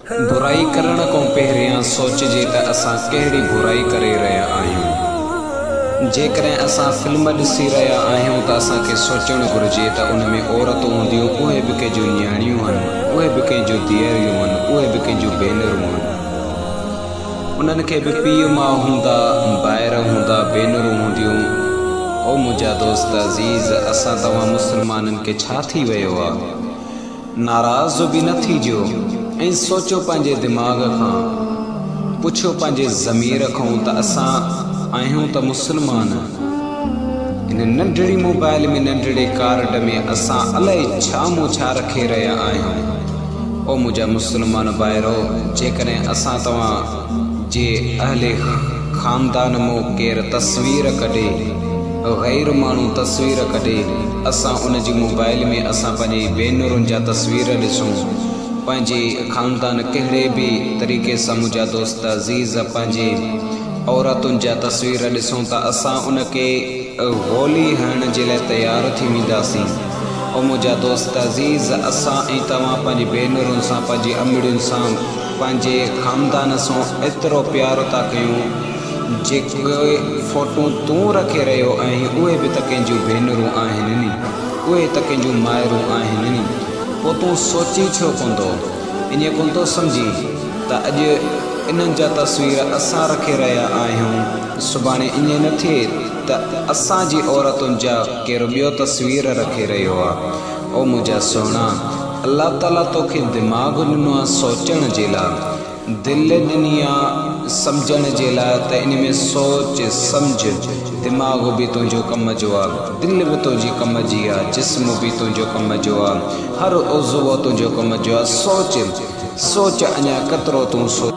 برائي ڪرڻ کان پهريان سوچجي ته اسان ڪهڙي برائي ڪري رهيا آهيون. جيڪڏهن اسان فلم ڏسي رهيا آهيون ته اسان کي سوچڻ گهرجي ته ان ۾ عورتون هونديون اهي به ڪنهن جون نياڻيون آهن، اهي به ڪنهن جون ڌيئريون آهن، اهي به ڪنهن جون ڀينرون آهن. انهن کي به پيء ماء هوندا، ڀائر هوندا، ڀينرون هونديون. او منهنجا دوست عزيز! اسان توهان مسلمانن کي ڇا ٿي ويو آ؟ ناراض به نه ٿيجو ۽ سوچو پنهنجي دماغ کان، پڇو پنهنجي ضمير کان ته اسان آهيون ته مسلمان، هن ننڍڙي موبائل ۾ ننڍڙي ڪارڊ ۾ اسان الائي ڇا مون ڇا رکي رهيا آهيون. او منهنجا مسلمان ڀائرو! جيڪڏهن اسان توهان جي اهل خاندان مون ڪير تصوير ڪڍي، غير ماڻهو تصوير ڪڍي، اسان ان جي موبائل ۾ اسان پنهنجي ڀينرن جا تصوير ڏسون، پنهنجي خاندان ڪهڙي به طريقي سان منهنجا دوست عزيز پنهنجي عورتن جا تصوير ڏسون ته اسان ان کي گولي هڻڻ جي لاء تيار ٿي وينداسين. او منهنجا دوست عزيز اسان ۽ توهان پنهنجي ڀينرن سان پنهنجي امڙين سان پنهنجي خاندان سان ايترو پيار ٿا ڪيون جيڪي فوٽون تون رکي رهيو آهين اهي به ته ڪنهن جون ڀينرون آهن ني اهي ته ڪنهن جون مائرون آهن ني پوء تون سوچين ڇو ڪونه ٿو ائين ڪونه ٿو سمجهين ته اڄ انهن جا تصوير اسان رکي رهيا آهيون سڀاڻي ائين نه ٿئي ته اسان جي عورتن جا ڪير ٻيو تصوير رکي رهيو آ او منهنجا سهڻا الله تعالي توکي دماغ ڏنو آ سوچڻ جي لاء دل ڏني آ سمجهڻ جي لاء ته ان ۾ سوچ سمجهه دماغ به تنهنجو ڪم جو آ دل به تنهنجي ڪم جي آ جسم به تنهنجو ڪم جو آ هر عضوو تنهنجو ڪم جو آ سوچ سوچ اڃا ڪترو تون سوچ.